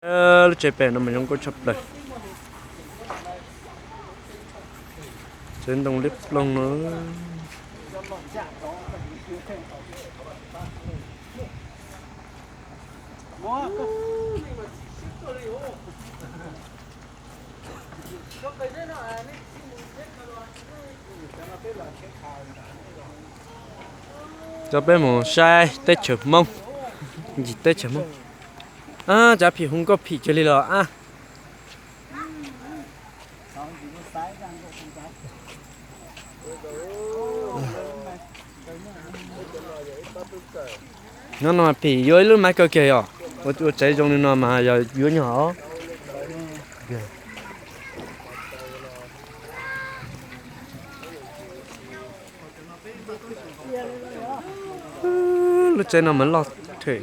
Lub tsev pem no mas zoo nkauj tshaj plaws. Tsev ntoo liab ploog no. Coj peb mus saib teb chaws Hmoob, ncig teb chaws Hmoob. Cov phim hu nkauj phim kiag li los a. No no phim yuav ib lub maiv kawg kiag yom. Ua tsev zoo li no mas yog yuav nyuag os. Lub tsev no mas loj thiab.